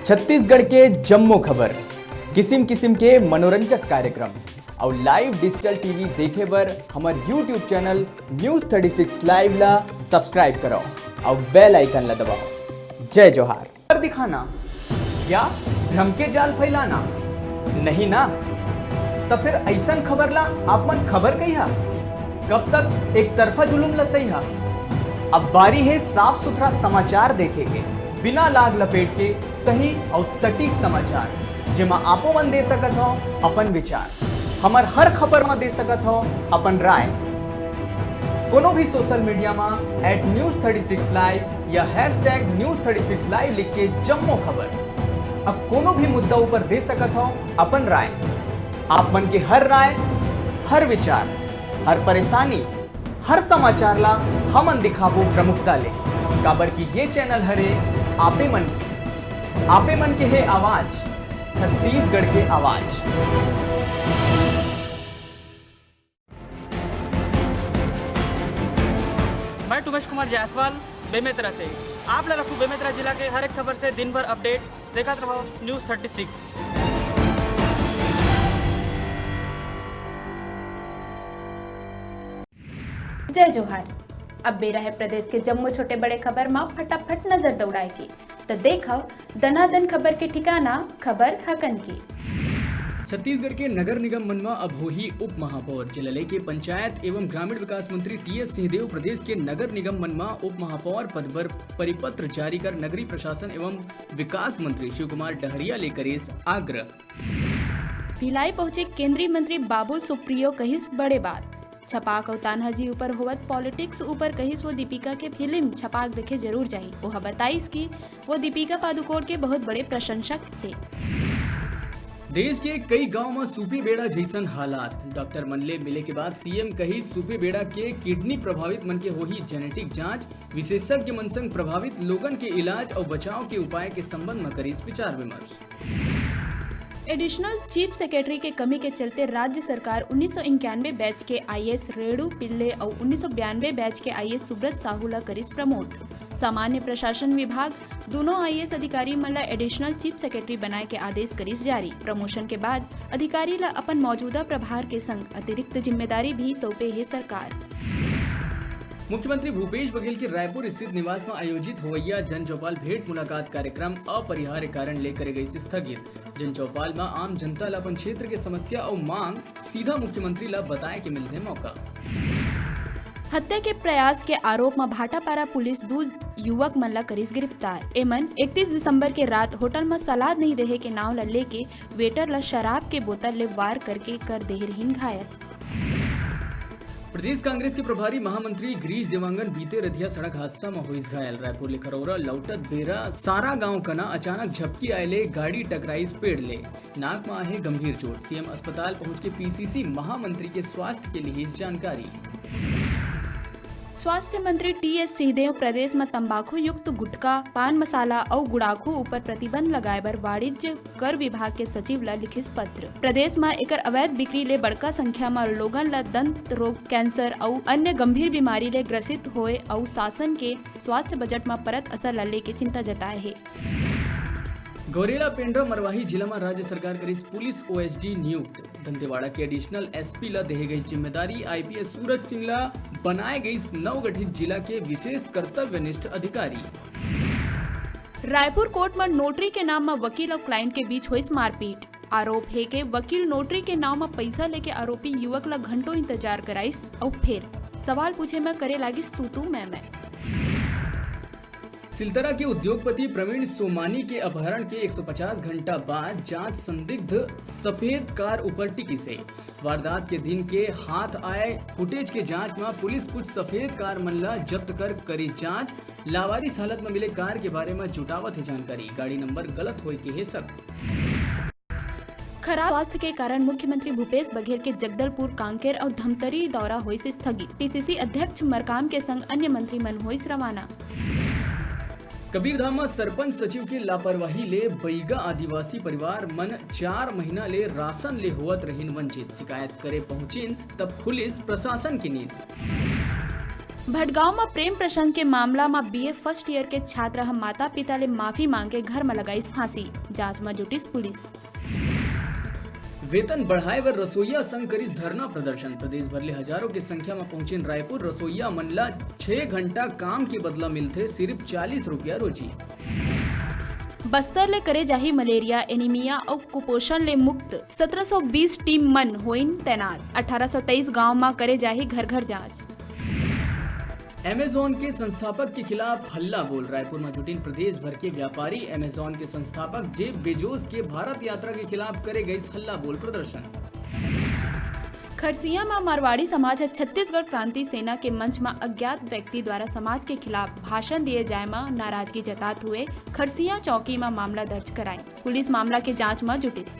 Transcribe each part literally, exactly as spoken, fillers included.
छत्तीसगढ़ के जम्मो खबर, किसिम किसिम के मनोरंजक कार्यक्रम अउ live digital T V देखे बर हमर YouTube channel News thirty six Live ला subscribe करव अउ bell icon ला दबाव। जय जोहार। खबर दिखाना या भ्रम के जाल फैलाना? नहीं ना? त फिर अइसन खबर ला आप मन खबर कहिहा? कब तक एक तरफा जुलूम ला सहिहा? अब बारी हे साफ सुथरा समाचार देखे के, बिना लाग लपेट के सही अउ सटीक समाचार, जेमा आपो मन दे सकत हव अपन विचार। हमर हर खबर म दे सकत हव अपन राय। कोनो भी social media म at news thirty six live या hashtag news thirty six live लिख के जम्मो खबर। अब कोनो भी मुद्दा ऊपर दे सकत हव अपन राय। आप मन के हर राय, हर विचार, हर परेशानी, हर समाचार ला हमन दिखाबो प्रमुखता ले, काबर कि ये channel हरे आपे मन के, आपे मन के हे आवाज, छत्तीसगढ़ के आवाज। मैं टुमेश कुमार जायसवाल, बेमेतरा से। आप ला रखू बेमेतरा जिला के हर एक खबर से दिन भर update। देखत रहो News thirty six। जय जोहार। अब बेरा हे प्रदेश के जम्मो छोटे बड़े खबर मा फटाफट नजर दौड़ाए के। त देखव दनादन खबर के ठिकाना, खबर हकन के। छत्तीसगढ़ के नगर निगम मन म अब होही उप महापौर। जेला लेके पंचायत एवं ग्रामीण विकास मंत्री टीएस सिंहदेव प्रदेश के नगर निगम मन म उप महापौर पद बर परिपत्र जारी कर नगरीय प्रशासन एवं विकास मंत्री शिव कुमार डहरिया ले करिस आग्रह। भिलाई पहुंचे केंद्रीय मंत्री बाबुल सुप्रियो कहिस बड़े बात। छपाक अउ तान्हा जी ऊपर होवत politics ऊपर कहिस वो दीपिका के फिल्म छपाक देखे जरूर जाही। ओह बताइस कि वो दीपिका पादुकोण के बहुत बड़े प्रशंसक हे। देश के कई गांव म सूपी बेड़ा जइसन हालात। डॉक्टर मन ले मिले के बाद सीएम कहिस सूपी बेड़ा के किडनी प्रभावित मन के होही genetic जांच। विशेषज्ञ मन संग प्रभावित लोगन के इलाज अउ बचाव के उपाय के संबंध म करिस विचार विमर्श। Additional Chief Secretary के कमी के चलते राज्य सरकार उन्नीस सौ इक्यानवे batch के आईएएस रेणु पिल्ले अउ उन्नीस सौ बयानवे batch के आईएएस सुब्रत साहू ला करिस promote। सामान्य प्रशासन विभाग दूनों आईएएस अधिकारी मन ला Additional Chief Secretary बनाए के आदेश करिस जारी। Promotion के बाद अधिकारी ला अपन मौजूदा प्रभार के संग अतिरिक्त जिम्मेदारी भी सौंपे हे सरकार। मुख्यमंत्री भूपेश बघेल के रायपुर स्थित निवास म आयोजित होवइया जन चौपाल भेंट मुलाकात कार्यक्रम अपरिहार्य कारण ले करे गइस स्थगित। जन चौपाल म आम जनता ल अपन क्षेत्र के समस्या अउ मांग सीधा मुख्यमंत्री ल बताए के मिलथे मौका। हत्या के प्रयास के आरोप म भाटापारा पुलिस दू युवक मन ल करिस गिरफ्तार। एमन इकतीस दिसंबर के रात होटल म सलाद नहीं देहे के नाव ल लेके waiter ल शराब के बोतल ले वार करके कर देहे रहिन घायल। प्रदेश कांग्रेस के प्रभारी महामंत्री गिरीश देवांगन बीते रतिहा सड़क हादसा म होइस घायल। रायपुर ले खरौरा लौटत बेरा सारा गांव कना अचानक झपकी आए ले गाड़ी टकराइस पेड़ ले। नाक म आहे गंभीर चोट। सीएम अस्पताल पहुंच के पीसीसी महामंत्री के स्वास्थ्य के लिहिस जानकारी। स्वास्थ्य मंत्री टीएस सिंहदेव प्रदेश म तंबाकू युक्त गुटखा, पान मसाला अउ गुड़ाखू ऊपर प्रतिबंध लगाए बर वाणिज्य कर विभाग के सचिव ल लिखिस पत्र। प्रदेश म एकर अवैध बिक्री ले बड़का संख्या म लोगन ल दंत रोग, कैंसर अउ अन्य गंभीर बीमारी ले ग्रसित होए अउ शासन के स्वास्थ्य बजट म परत असर ल लेके चिंता जताए हे। गौरेला पेंड्रा मरवाही जिला म राज्य सरकार करिस पुलिस ओएसडी नियुक्त। दंतेवाड़ा के एडिशनल एसपी ल देहे गई जिम्मेदारी। आईपीएस सूरज सिंह ल बनाए गइस नवगठित जिला के विशेष कर्तव्यनिष्ठ अधिकारी। रायपुर कोर्ट म नोटरी के नाम म वकील अउ क्लाइंट के बीच होइस मारपीट। आरोप हे के वकील नोटरी के नाम म पइसा लेके आरोपी युवक ल घंटों इंतजार कराइस अउ फेर सवाल पूछे म करे लागिस तू तू मैं मैं। सिलतरा के उद्योगपति प्रवीण सोमानी के अपहरण के एक सौ पचास घंटा बाद जांच संदिग्ध सफेद कार ऊपर टिकिस हे। वारदात के दिन के हाथ आए फुटेज के जांच म पुलिस कुछ सफेद कार मन ल जब्त कर करिस जांच। लावारिस हालत म मिले कार के बारे म जुटावत हे जानकारी। गाड़ी नंबर गलत होए के हे शक। खराब स्वास्थ्य के कारण मुख्यमंत्री भूपेश बघेल के जगदलपुर, कांकेर अउ धमतरी दौरा होइस स्थगित। पीसीसी अध्यक्ष मरकाम के संग अन्य मंत्री मन होइस रवाना। कबीरधाम म सरपंच सचिव के लापरवाही ले बइगा आदिवासी परिवार मन चार महीना ले राशन ले होवत रहिन वंचित। शिकायत करे पहुंचिन तब खुलिस प्रशासन की नींद। भटगांव म प्रेम प्रसंग के मामला म बीए फर्स्ट ईयर के छात्र ह माता पिता ले माफी मांग के घर म लगाइस फांसी, जांच म जुटिस पुलिस। वेतन बढ़ाए बर रसोईया संघ करिस धरना प्रदर्शन, प्रदेश भर ले हजारों के संख्या म पहुंचिन रायपुर। रसोईया मन ला छह घंटा काम के बदला मिलथे सिर्फ चालीस रुपया रोजी। बस्तर ले करे जाही मलेरिया, एनीमिया अउ कुपोषण ले मुक्त सत्रह सौ बीस टीम मन होइन तैनात, अठारह सौ तेईस गांव म करे जाही घर घर जांच। Amazon के संस्थापक के खिलाफ हल्ला बोल, रायपुर म जुटिन प्रदेश भर के व्यापारी। Amazon के संस्थापक जेफ बेजोस के भारत यात्रा के खिलाफ करे गइस हल्ला बोल प्रदर्शन। खरसिया म मारवाड़ी समाज ह छत्तीसगढ़ क्रांति सेना के मंच म अज्ञात व्यक्ति द्वारा समाज के खिलाफ भाषण दिए जाय म नाराजगी जतात हुए खरसिया चौकी म मामला दर्ज कराइन। पुलिस मामला के जांच म जुटिस।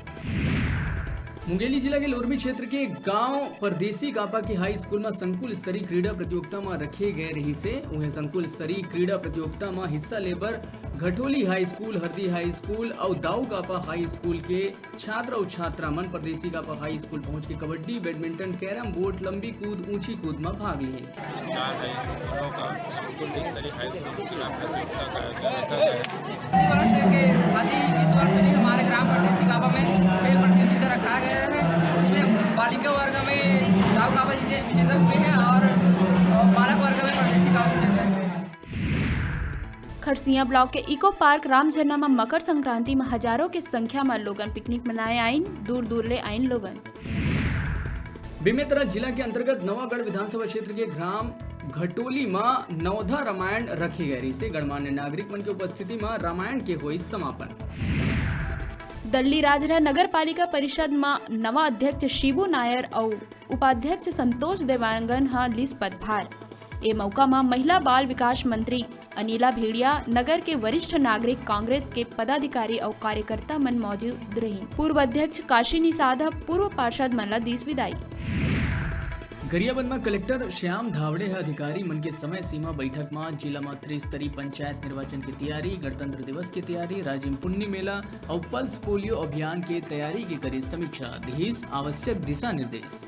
मुंगेली जिला के लोरमी क्षेत्र के गांव परदेसी कापा के हाई स्कूल म संकुल स्तरीय क्रीड़ा प्रतियोगिता म रखे गए रहिसे। उहें, संकुल स्तरीय क्रीड़ा प्रतियोगिता म हिस्सा लेबर घटोली हाई स्कूल, हरदी हाई स्कूल अउ दाऊ कापा हाई स्कूल के छात्र अउ छात्रा मन परदेसी कापा हाई स्कूल पहुंच के कबड्डी, बैडमिंटन, कैरम बोर्ड, लंबी कूद, ऊंची कूद म भाग लिहिन। चार हाई स्कूलों का संकुल स्तरीय हाई स्कूल चुनाव प्रतियोगिता का आयोजन रखा गया है। प्रति वर्ष के भांति इस वर्ष भी हमारे ग्राम परदेसी कापा में खेल प्रतियोगिता रखा गया है। उसमें बालिका वर्ग में दाऊ कापा जीते, विजेता हुए हैं और, और बालक वर्ग में परदेसी कापा विजेता हुए हैं। खरसिया ब्लॉक के इको पार्क रामझरना म मकर संक्रांति म हजारों के संख्या म लोगन पिकनिक मनाए आइन, दूर दूर ले आइन लोगन। बेमेतरा जिला के अंतर्गत नवागढ़ विधानसभा क्षेत्र के ग्राम घटोली म नवधा रामायण रखे गए रहिसे। गणमान्य नागरिक मन के उपस्थिति म रामायण के होइस समापन। दल्लीराजहरा नगर पालिका परिषद म नवा अध्यक्ष शिबू नायर अउ उपाध्यक्ष संतोष देवांगन ह लिस पदभार। ए मौका म महिला बाल विकास मंत्री अनिला भेड़िया, नगर के वरिष्ठ नागरिक कांग्रेस के पदाधिकारी अउ कार्यकर्ता मन मौजूद रहिन। पूर्व अध्यक्ष काशी निषाद ह पूर्व पार्षद मन ल दिस विदाई। गरियाबंद म कलेक्टर श्याम धावड़े ह अधिकारी मन के समय सीमा बैठक म जिला म त्रिस्तरीय पंचायत निर्वाचन के तैयारी, गणतंत्र दिवस के तैयारी, राजिम पुन्नी मेला अउ पल्स पोलियो अभियान के तैयारी के करे समीक्षा, दिहिस आवश्यक दिशा निर्देश।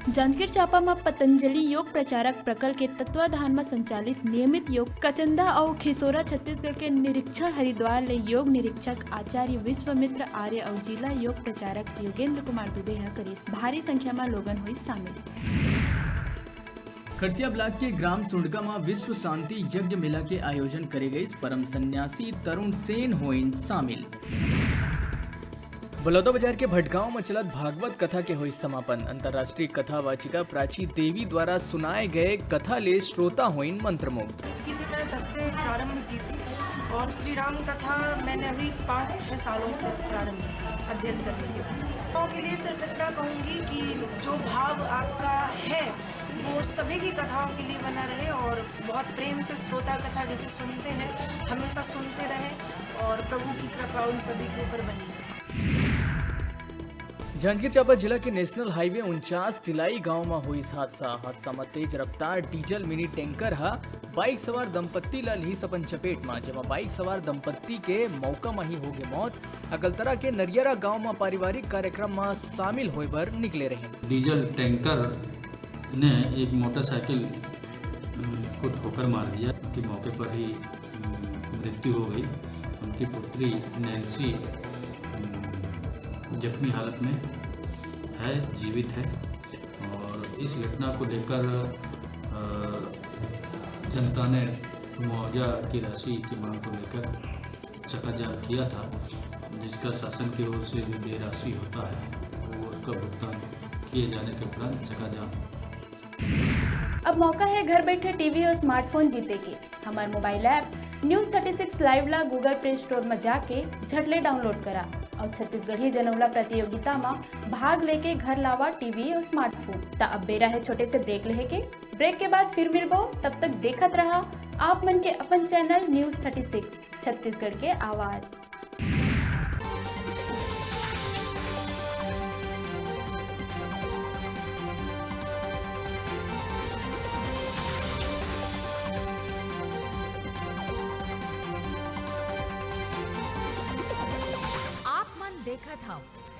जांजगीर चांपा म पतंजलि योग प्रचारक प्रकल्प के तत्वाधान म संचालित नियमित योग कचंदा अउ खिसोरा छत्तीसगढ़ के निरीक्षण हरिद्वार ले योग निरीक्षक आचार्य विश्वामित्र आर्य अउ जिला योग प्रचारक योगेंद्र कुमार दुबे ह करिस। भारी संख्या म लोगन होइस शामिल। खरसिया ब्लॉक के ग्राम सुंडका म विश्व शांति यज्ञ मेला के आयोजन करे गइस। परम सन्यासी तरुण सेन होइन शामिल। बलौदाबाजार के भटगांव म चलत भागवत कथा के होइस समापन। अंतर्राष्ट्रीय कथावाचिका प्राची देवी द्वारा सुनाए गए कथा ले श्रोता होइन मंत्रमुग्ध। इस गीत मैंने तब से प्रारंभ की थी और श्री राम कथा मैंने अभी पाँच छः सालों से प्रारंभ की अध्ययन करने के लिए। लोगों के लिए सिर्फ इतना कहूँगी कि जो भाव आपका है वो सभी की कथाओं के लिए बना रहे और बहुत प्रेम से श्रोता कथा जैसे सुनते हैं हमेशा सुनते रहें और प्रभु की कृपा उन सभी के ऊपर बनी रहे। जांजगीर चांपा जिला के नेशनल हाईवे उनचास तिलाई गांव म होइस हादसा। हादसा म तेज रफ्तार डीजल मिनी टैंकर ह बाइक सवार दंपत्ति ल लिहिस अपन चपेट म, जेमा बाइक सवार दंपत्ति के मौका म ही होगे मौत। अकलतरा के नरियरा गांव म पारिवारिक कार्यक्रम म शामिल होय बर निकले रहिन। डीजल टैंकर ने एक मोटरसाइकिल, अम, को ठोकर मार दिया कि मौके पर ही, अम, मृत्यु हो गई। उनकी पुत्री नैन्सी, अम, जख्मी हालत में है, जीवित है और इस घटना को लेकर, अ, जनता ने मुआवजा की राशि की मांग को लेकर चकाजाम किया था, जिसका शासन की ओर से जो देय राशि होता है, वो उसका भुगतान किए जाने के उपरांत चकाजाम। अब मौका है घर बैठे टीवी और स्मार्टफोन जीते के। हमार mobile app news thirty six live ला Google Play Store में जाके झट ले डाउनलोड करा और छत्तीसगढ़ी जनौला प्रतियोगिता में भाग लेके घर लावा टीवी और स्मार्टफोन। त अब बेरा है छोटे से ब्रेक लेहे के। ब्रेक के बाद फिर मिलबो, तब तक देखत रहा आप मन के अपन channel news thirty six, Chhattisgarh के आवाज़। आप मन देखत हव